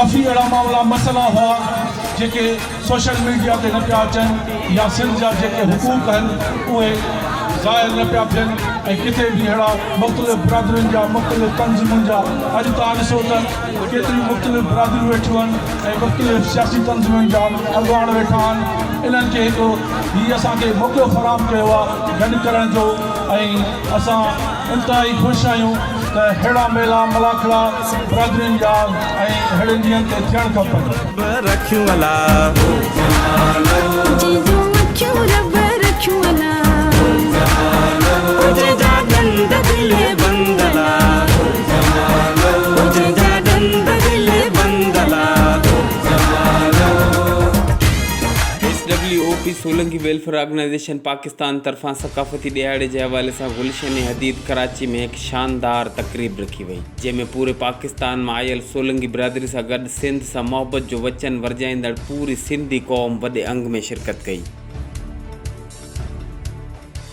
ڪافي اهڙا معاملا مسئلا هئا جيڪي سوشل ميڊيا تي نه پيا اچن يا سنڌ جا جيڪي حقوق آهن اهي ظاهر نه پيا ٿين ۽ ڪٿي به اهڙا مختلف برادرين جا مختلف تنظيمن جا اڄ توهان ڏسو ته ڪيتريون مختلف برادريون ويٺيون آهن ۽ مختلف سياسي تنظيمن جا اڳواڻ ويٺا آهن انهن کي هڪ هي اسان کي موقعو فراهم ڪيو آهي گڏ ڪرڻ جو ۽ اسان انتهائي خوش آهيون ته ههڙا ميلا ملاکڙا برادرين جا ۽ ههڙن ڏينهن تي ٿيڻ کپن. رب رکيون الا. جنهن جون اکيون رب رکيون الا. جنهن جا ڏند دلي بند الا. جنهن جا ڏند دلي بند الا. S W O P Solangi welfare organisation Pakistan طرفان ثقافتي ڏهاڙي جي حوالي سان گلشن حديد ڪراچي ۾ هڪ شاندار تقريب رکي وئي جنهن ۾ پوري پاڪستان مان آيل سولنگي برادري سان گڏ سنڌ سان محبت جو وچن ورجائيندڙ پوري سنڌي قوم وڏي انگ ۾ شرڪت ڪئي.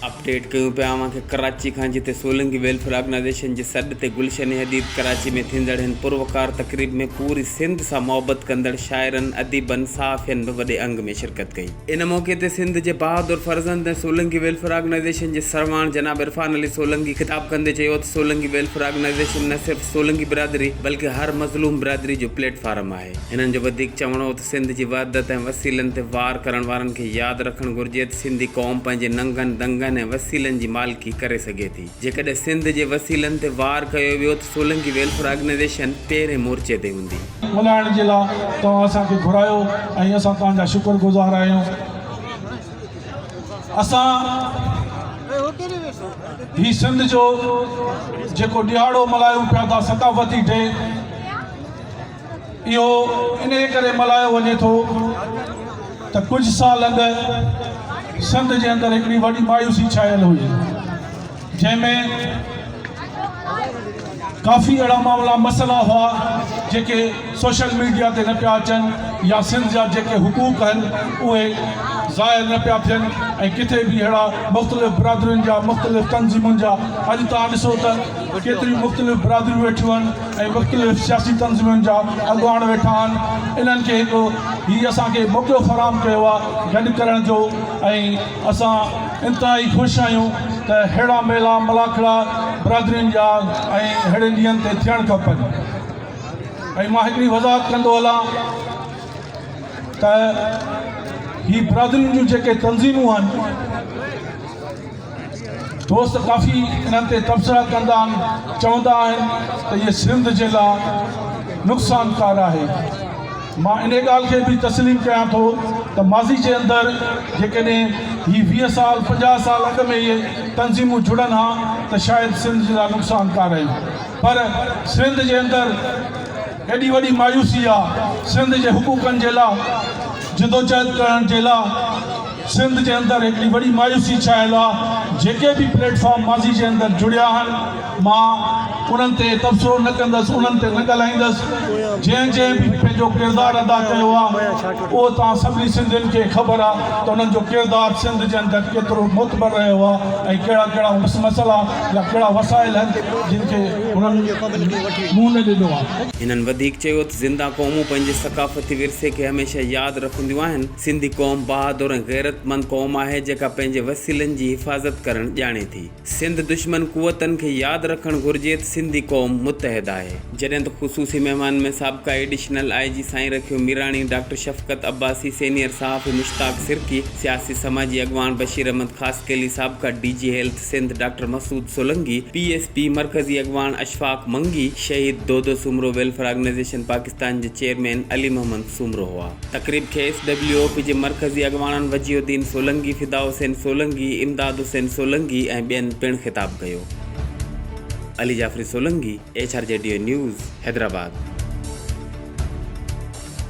اپڊيٽ ڪيون پيا اوهان کي ڪراچي کان جتي سولنگي ويلفيئر آرگنائيزيشن جي سڏ تي گلشن حديد ڪراچي ۾ ٿيندڙ هن پروقار تقريب ۾ پوري سنڌ سان محبت ڪندڙ شاعرن، اديبن، صحافين به وڏي انگ ۾ شرڪت ڪئي. ان موقعي تي سنڌ جي بهادر فرزند ۽ سولنگي ويلفيئر آرگنائيزيشن جي سرواڻ جناب عرفان علي سولنگي خطاب ڪندي چيو ته سولنگي ويلفيئر آرگنائيزيشن نه صرف سولنگي برادري بلڪه هر مظلوم برادري جو پليٽ فارم آهي. هنن جو وڌيڪ چوڻ هو ته سنڌ جي وحدت ۽ وسيلن تي وار ڪرڻ وارن کي ياد رکڻ گهرجي ته سنڌي قوم پنهنجي ننگن، دنگن ۽ وسيلن جي مالڪي ڪري سگهي ٿي. جيڪڏهن سنڌ جي وسيلن تي وار ڪيو ويو ته سولنگي ويلفيئر آرگنائيزيشن پهرين مورچي تي هوندي. ملهائڻ جي لاء توهان اسان کي گهرايو ۽ اسان توهان جا شڪر گذار آهيون. اسان هي سنڌ جو جيڪو ڏهاڙو ملهايون پيا ٿا ثقافتي ڊي، اهو انهيء ڪري ملهايو وڃي ٿو ته ڪجهه سال اڳ سنڌ جي اندر هڪڙي وڏي مايوسي ڇانيل هئي، جنهن ۾ ڪافي اهڙا معاملا مسئلا هئا جيڪي سوشل ميڊيا تي نه پيا اچن يا سنڌ جا جيڪي حقوق آهن اهي ظاهر نه پيا ٿين ۽ ڪٿي به اهڙا مختلف برادرين جا مختلف تنظيمن جا اڄ توهان ڏسو ته ڪيتريون مختلف برادريون ويٺيون آهن ۽ مختلف سياسي تنظيمن جا اڳواڻ ويٺا آهن انهن کي هڪ هي اسان کي موقعو فراهم ڪيو آهي گڏ ڪرڻ جو ۽ اسان انتهائي خوش آهيون ته ههڙا ميلا ملاکڙا برادرين جا ۽ ههڙن ڏينهن تي ٿيڻ کپن ۽ مان هڪڙي وضاحت ڪندو هلان ته هي برادرين جون جيڪي تنظيمون آهن دوست ڪافي انهن تي تبصرا ڪندا آهن چوندا آهن ته اهي سنڌ جي لاء نقصانڪار آهي مان انهي ڳالهه کي به تسليم ڪيان ٿو ته ماضي جي اندر جيڪڏهن هي 20 سال 50 سال اڳ ۾ اهي تنظيمون جڙن ها ته شايد سنڌ جي لاء نقصانڪار آهن پر سنڌ جي اندر ايڏي وڏي مايوسي آ سنڌ جي حقوقن جي لاء جدوجهد ڪرڻ جي لاء سنڌ جي اندر هڪڙي وڏي مايوسي ڇانيل آ، جيڪي به پليٽ فارم ماضي جي اندر جڙيا آهن مان انهن تي تبصرو نه ڪندس انهن تي نه ڳالهائيندس، جنهن جنهن به پنهنجو ڪردار ادا ڪيو آ اهو توهان سڀني سنڌين کي خبر آ ته انهن جو ڪردار سنڌ جي اندر ڪيترو معتبر رهيو آ ۽ ڪهڙا ڪهڙا مسئلا يا ڪهڙا وسائل آهن جن کي انهن منهن نه ڏنو آ. هنن وڌيڪ چيو ته زنده قومون پنهنجي ثقافتي ورثي کي هميشه ياد رکنديون آهن، سنڌي قوم بهادر ۽ غيرتمند قوم آهي جيڪا پنهنجي وسيلن جي حفاظت ڪرڻ ڄاڻي ٿي. سنڌ دشمن قوتن کي ياد رکڻ گهرجي ته سنڌي قوم متحد آهي. جڏهن ته خصوصي مهمان ۾ سابقا ايڊيشنل I جي سائين رکيو ميراڻي، ڊاڪٽر شفقت عباسي، سينيئر صحافي مشتاق سرڪي، سياسي سماجي اڳواڻ Bashir Ahmed Khaskheli, سابقا D G health Sindh doctor Masood Solangi, P S P مرڪزي اڳواڻ اشفاق منگي، شهيد دودو سومرو ويلفيئر آرگنائيزيشن پاڪستان جي چيئرمين علي محمد سومرو هئا. تقريب کي ايس ڊبليو او پي جي مرڪزي اڳواڻن وجيه الدين سولنگي، فدا حسين سولنگي، امداد حسين سولنگي ۽ ٻين پڻ خطاب ڪيو. Ali Jafri Solangi, H R G D news, Hyderabad.